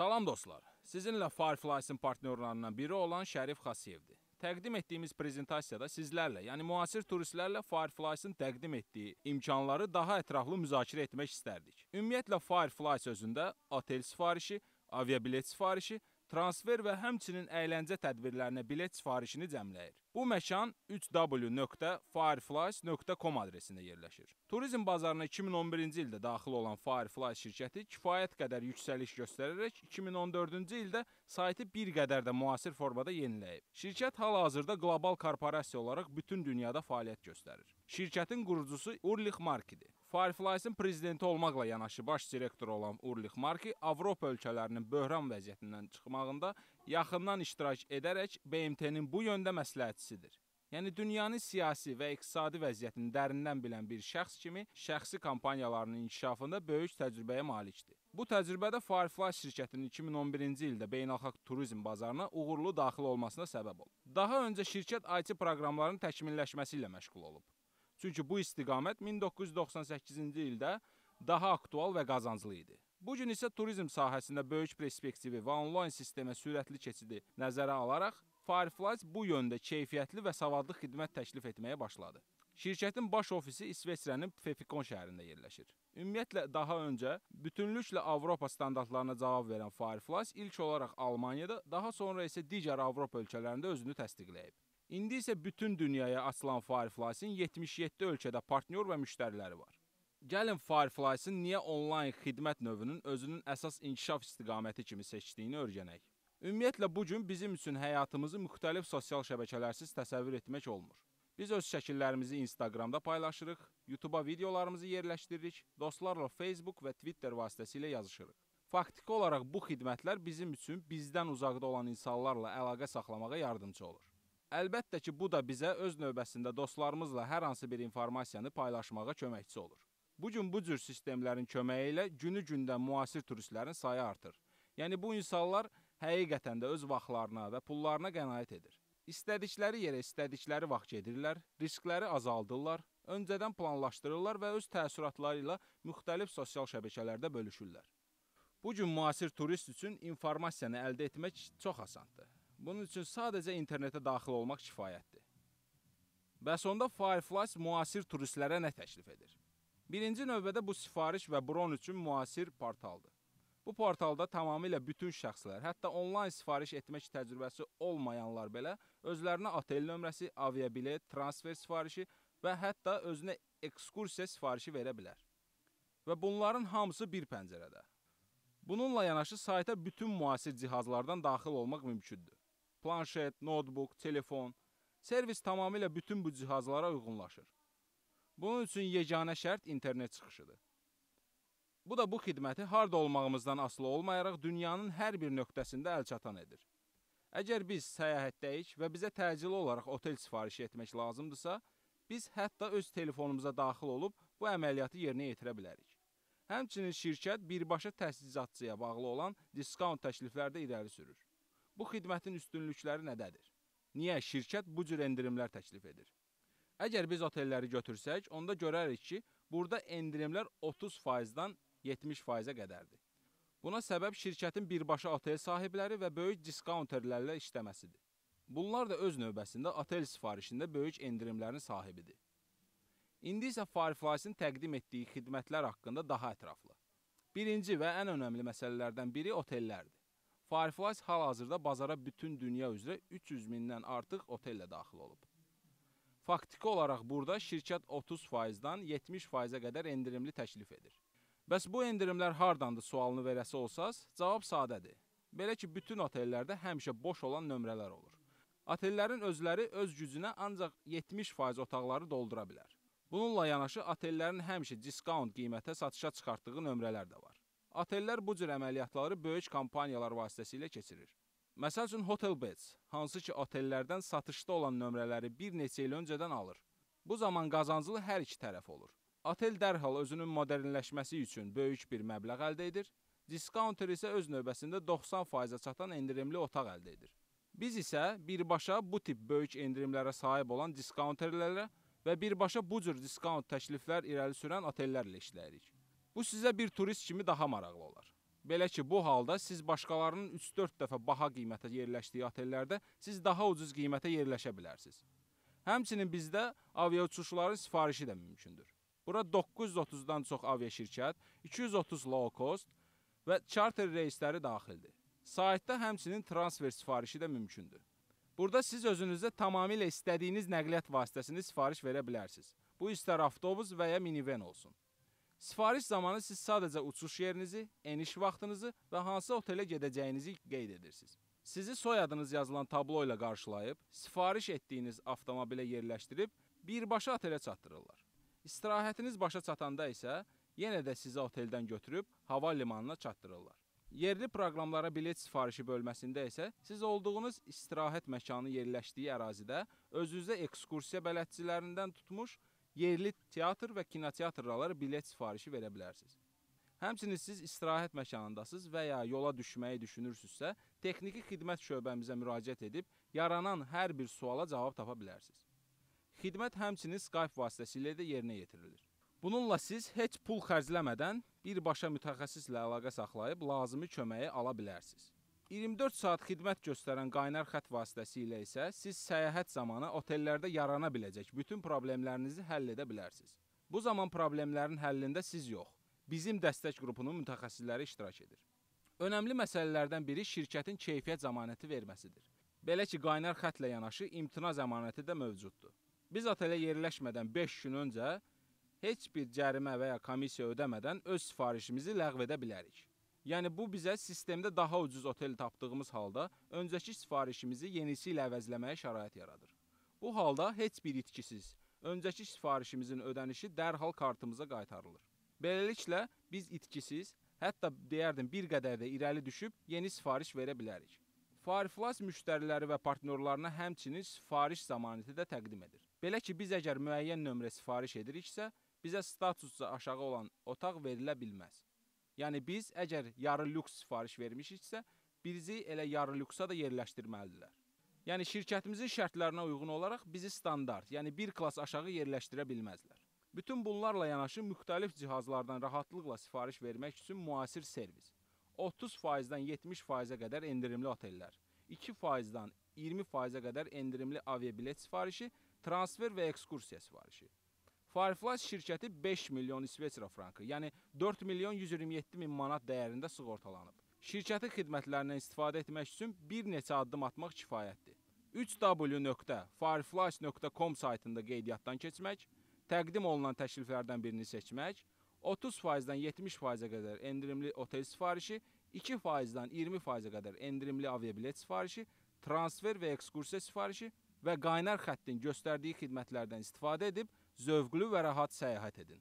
Salam dostlar, sizinlə Fireflies-in partnyorlarından biri olan Şərif Xasiyevdir. Təqdim etdiyimiz prezentasiyada sizlərlə, yəni müasir turistlərlə Fireflies-in təqdim etdiyi imkanları daha ətraflı müzakirə etmək istərdik. Ümumiyyətlə Fireflies özündə otel sifarişi, aviabilet sifarişi, transfer və həmçinin əyləncə tədbirlərinə bilet sifarişini cəmləyir. Bu məkan 3w.fireflies.com adresində yerləşir. Turizm bazarına 2011-ci ildə daxil olan Fireflies şirkəti kifayət qədər yüksəliş göstərərək 2014-cü ildə saytı bir qədər də müasir formada yeniləyib. Şirkət hal-hazırda qlobal korporasiya olaraq bütün dünyada fəaliyyət göstərir. Şirkətin qurucusu Ulrich Markidir. Fireflies-in prezidenti olmaqla yanaşı baş direktoru olan Ulrich Marki Avropa ölkələrinin böhran vəziyyətindən çıxmağında yaxından iştirak edərək BMT-nin bu yöndə məsləhətçisidir. Yəni dünyanın siyasi və iqtisadi vəziyyətini dərindən bilən bir şəxs kimi şəxsi kampaniyalarının inkişafında böyük təcrübəyə malikdir. Bu təcrübə də Fireflies şirkətinin 2011-ci ildə beynəlxalq turizm bazarına uğurlu daxil olmasına səbəb olub. Daha öncə şirkət IT proqramlarının təkmilləşməsi ilə məşğul olub. Çünki bu istiqamət 1998-ci ildə daha aktual və qazanclı idi. Bu gün isə turizm sahəsində böyük perspektivi və onlayn sistemə sürətli keçidi nəzərə alaraq Fireflies bu yöndə keyfiyyətli və savadlı xidmət təklif etməyə başladı. Şirkətin baş ofisi İsveçrənin Pfäffikon şəhərində yerləşir. Ümumiyyətlə, daha öncə bütünlüklə Avropa standartlarına cavab verən Fireflies ilk olaraq Almaniyada, daha sonra isə digər Avropa ölkələrində özünü təsdiqləyib. İndi isə bütün dünyaya açılan Fireflies-in 77 ölkədə partnyor və müştəriləri var. Gəlin Fireflies-in niyə onlayn xidmət növünün özünün əsas inkişaf istiqaməti kimi seçdiyini öyrənək. Ümumiyyətlə, bu gün bizim üçün həyatımızı müxtəlif sosial şəbəkələrsiz təsəvvür etmək olmur. Biz öz şəkillərimizi Instagramda paylaşırıq, YouTube'a videolarımızı yerləşdiririk, dostlarla Facebook və Twitter vasitəsilə yazışırıq. Faktiki olaraq bu xidmətlər bizim üçün bizdən uzaqda olan insanlarla əlaqə saxlamağa yardımcı olur. Əlbəttə ki, bu da bizə öz növbəsində dostlarımızla hər hansı bir informasiyanı paylaşmağa köməkçi olur. Bu gün bu cür sistemlərin köməyi ilə günü-gündən müasir turistlərin sayı artır. Yəni bu insanlar həqiqətən də öz vaxtlarına və pullarına qənaət edir. İstədikləri yerə istədikləri vaxt gedirlər, riskləri azaldırlar, öncədən planlaşdırırlar və öz təəssüratları ilə müxtəlif sosial şəbəkələrdə bölüşürlər. Bu gün müasir turist üçün informasiyanı əldə etmək çox asandır. Bunun üçün sadəcə internetə daxil olmaq kifayətdir. Bəs onda Fireflies müasir turistlərə nə təklif edir? Birinci növbədə bu sifariş və bron üçün müasir portaldır. Bu portalda tamamilə bütün şəxslər, hətta onlayn sifariş etmək təcrübəsi olmayanlar belə özlərinə otel nömrəsi, aviabilet, transfer sifarişi və hətta özünə ekskursiya sifarişi verə bilər. Və bunların hamısı bir pəncərədə. Bununla yanaşı sayta bütün müasir cihazlardan daxil olmaq mümkündür. Planşet, notebook, telefon, servis tamamilə bütün bu cihazlara uyğunlaşır. Bunun üçün yeganə şərt internet çıxışıdır. Bu da bu xidməti harda olmağımızdan asılı olmayaraq dünyanın hər bir nöqtəsində əlçatan edir. Əgər biz səyahətdəyik və bizə təcili olaraq otel sifarişi etmək lazımdırsa, biz hətta öz telefonumuza daxil olub bu əməliyyatı yerinə yetirə bilərik. Həmçinin şirkət birbaşa təchizatçıya bağlı olan diskaunt təkliflər də irəli sürür. Bu xidmətin üstünlükləri nədədir? Niyə şirkət bu cür endirimlər təklif edir? Əgər biz otelləri götürsək, onda görərik ki, burada endirimlər 30%-dan 70%-ə qədərdir. Buna səbəb şirkətin birbaşa otel sahibləri və böyük diskaunterlərlə işləməsidir. Bunlar da öz növbəsində otel sifarişində böyük endirimlərin sahibidir. İndi isə Fireflies-in təqdim etdiyi xidmətlər haqqında daha ətraflı. Birinci və ən önəmli məsələlərdən biri otellərdir. Fireflies hal-hazırda bazara bütün dünya üzrə 300 mindən artıq otellə daxil olub. Faktiki olaraq burada şirkət 30%-dan 70%-ə qədər endirimli təklif edir. Bəs bu endirimlər hardandır sualını verəsi olsaz, cavab sadədir. Belə ki, bütün otellərdə həmişə boş olan nömrələr olur. Otellərin özləri öz gücünə ancaq 70% otaqları doldura bilər. Bununla yanaşı otellərin həmişə diskaunt qiymətə satışa çıxartdığı nömrələr də var. Otellər bu cür əməliyyatları böyük kampaniyalar vasitəsilə keçirir. Məsəl üçün Hotelbeds, hansı ki otellərdən satışda olan nömrələri bir neçə il öncədən alır. Bu zaman qazanclı hər iki tərəf olur. Otel dərhal özünün modernləşməsi üçün böyük bir məbləğ əldə edir, diskaunter isə öz növbəsində 90%-ə çatan endirimli otaq əldə edir. Biz isə birbaşa bu tip böyük endirimlərə sahib olan diskaunterlərlə və birbaşa bu cür diskaunt təkliflər irəli sürən otellərlə işləyirik. Bu sizə bir turist kimi daha maraqlı olar. Belə ki, bu halda siz başqalarının 3-4 dəfə baha qiymətə yerləşdiyi otellərdə siz daha ucuz qiymətə yerləşə bilərsiniz. Həmçinin bizdə aviauçuşların sifarişi də mümkündür. Bura 930-dan çox aviaşirkət, 230 low cost və charter reysləri daxildir. Saytda həmçinin transfer sifarişi də mümkündür. Burada siz özünüzə tamamilə istədiyiniz nəqliyyat vasitəsini sifariş verə bilərsiniz. Bu istər avtobus və ya miniven olsun. Sifariş zamanı siz sadəcə uçuş yerinizi, eniş vaxtınızı və hansı otelə gedəcəyinizi qeyd edirsiniz. Sizi soyadınız yazılan tablo ilə qarşılayıb, sifariş etdiyiniz avtomobilə yerləşdirib, birbaşa otelə çatdırırlar. İstirahətiniz başa çatanda isə yenə də sizi oteldən götürüb hava limanına çatdırırlar. Yerli proqramlara bilet sifarişi bölməsində isə siz olduğunuz istirahət məkanı yerləşdiyi ərazidə özünüzə ekskursiya bələdçilərindən tutmuş yerli teatr və kinoteatrlara bilet sifarişi verə bilərsiniz. Həmçinin siz istirahət məkanındasınız və ya yola düşməyi düşünürsünüzsə, texniki xidmət şöbəmizə müraciət edib yaranan hər bir suala cavab tapa bilərsiniz. Xidmət həmçinin Skype vasitəsilə də yerinə yetirilir. Bununla siz heç pul xərcləmədən birbaşa mütəxəssislə əlaqə saxlayıb lazımi köməyi ala bilərsiniz. 24 saat xidmət göstərən qaynar xətt vasitəsilə isə siz səyahət zamanı otellərdə yarana biləcək bütün problemlərinizi həll edə bilərsiniz. Bu zaman problemlərin həllində siz yox, bizim dəstək qrupunun mütəxəssisləri iştirak edir. Önəmli məsələlərdən biri şirkətin keyfiyyət zəmanəti verməsidir. Belə ki, qaynar xəttlə yanaşı imtina zəmanəti də mövcuddur. Biz otelə yerləşmədən 5 gün öncə heç bir cərimə və ya komissiya ödəmədən öz sifarişimizi ləğv edə bilərik. Yəni bu bizə sistemdə daha ucuz otel tapdığımız halda öncəki sifarişimizi yenisi ilə əvəzləməyə şərait yaradır. Bu halda heç bir itkisiz öncəki sifarişimizin ödənişi dərhal kartımıza qaytarılır. Beləliklə biz itkisiz, hətta deyərdim bir qədər də irəli düşüb yeni sifariş verə bilərik. Fireflies müştəriləri və partnyorlarına həmçinin sifariş zəmanəti də təqdim edir. Belə ki, biz əgər müəyyən nömrə sifariş ediriksə, bizə statusca aşağı olan otaq verilə bilməz. Yəni biz əgər yarı lüks sifariş vermişiksə, bizi elə yarı lüksa da yerləşdirməlidirlər. Yəni şirkətimizin şərtlərinə uyğun olaraq bizi standart, yəni bir klas aşağı yerləşdirə bilməzlər. Bütün bunlarla yanaşı müxtəlif cihazlardan rahatlıqla sifariş vermək üçün müasir servis. 30%-dən 70%-ə qədər endirimli otellər, 2%-dən 20%-ə qədər endirimli aviabilet sifarişi, transfer və ekskursiya sifarişi. Fireflies şirkəti 5 milyon İsveçrə frankı, yəni 4 milyon 127 min manat dəyərində sığortalanıb. Şirkətin xidmətlərindən istifadə etmək üçün bir neçə addım atmaq kifayətdir. 3w.fireflies.com saytında qeydiyyatdan keçmək, təqdim olunan təkliflərdən birini seçmək, 30%-dən 70%-ə qədər endirimli otel sifarişi, 2%-dən 20%-ə qədər endirimli aviabilet sifarişi, transfer və ekskursiya sifarişi və qaynar xəttin göstərdiyi xidmətlərdən istifadə edib zövqlü və rahat səyahət edin.